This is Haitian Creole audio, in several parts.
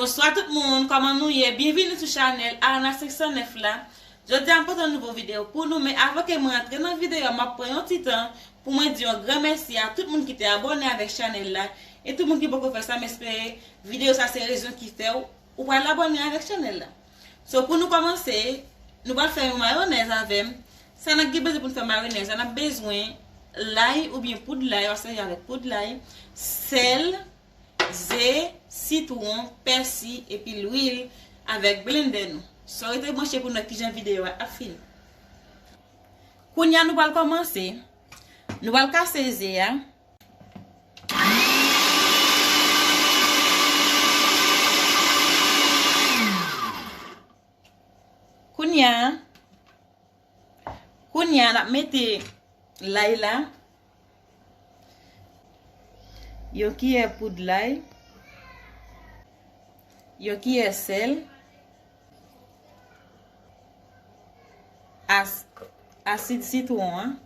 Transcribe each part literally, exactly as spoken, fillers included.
Bonswa tout moun, kòman nou ye? Byenvini sou chanèl Arana senk san nèf la. Jodi a m pote yon nouvo videyo pou nou, men avan ke mwen antre nan videyo a, m ap pran yon ti tan pou mwen di yon gran mèsi a tout moun ki te abòne avèk chanèl la, e tout moun ki poko fè sa, m espere videyo sa se rezon ki fè w, ou pral abòne avèk chanèl la. So, pou nou kòmanse, nou pral fè yon mayonèz avè m. Sa n ap gen bezwen pou n fè mayonèz la, n ap bezwen lay oubyen poud lay, w ap sèvi avèk poud lay, sèl, ze, sitwon, pèsi, epi lwil avèk blendè nou. So, rete branche pou n wè kijan videyo a ap fini. Kounye a nou pral kòmanse. Nou pral kase ze a. Kounye a, kounye a, n ap mete lay la, yon kiyè poud lay, yon kiyè sèl, as-, asid sitwon an.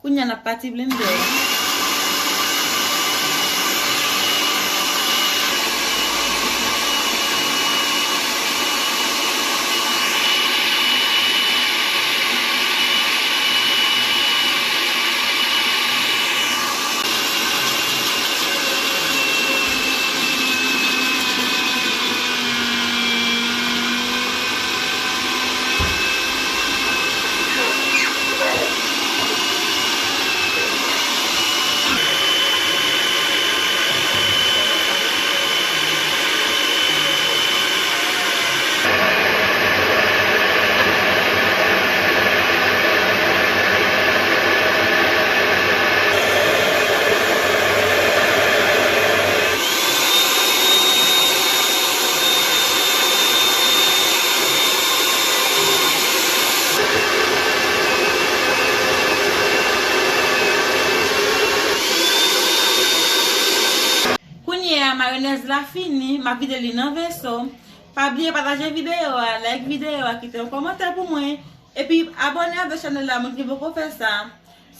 Kounye a n ap pati blendè a. Kounye a, mayonèz la fini, m ap vide li nan veso. Pa bliye pataje videyo a, like videyo a, kite yon kòmantè pou mwen. Epi abòne avèk chanèl la, moun ki poko fè sa.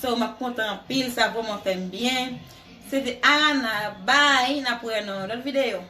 So, m ap kontan anpil, sa vrèman fè m byen. Se te Arana, bye, n ap wè nan yon lòt videyo.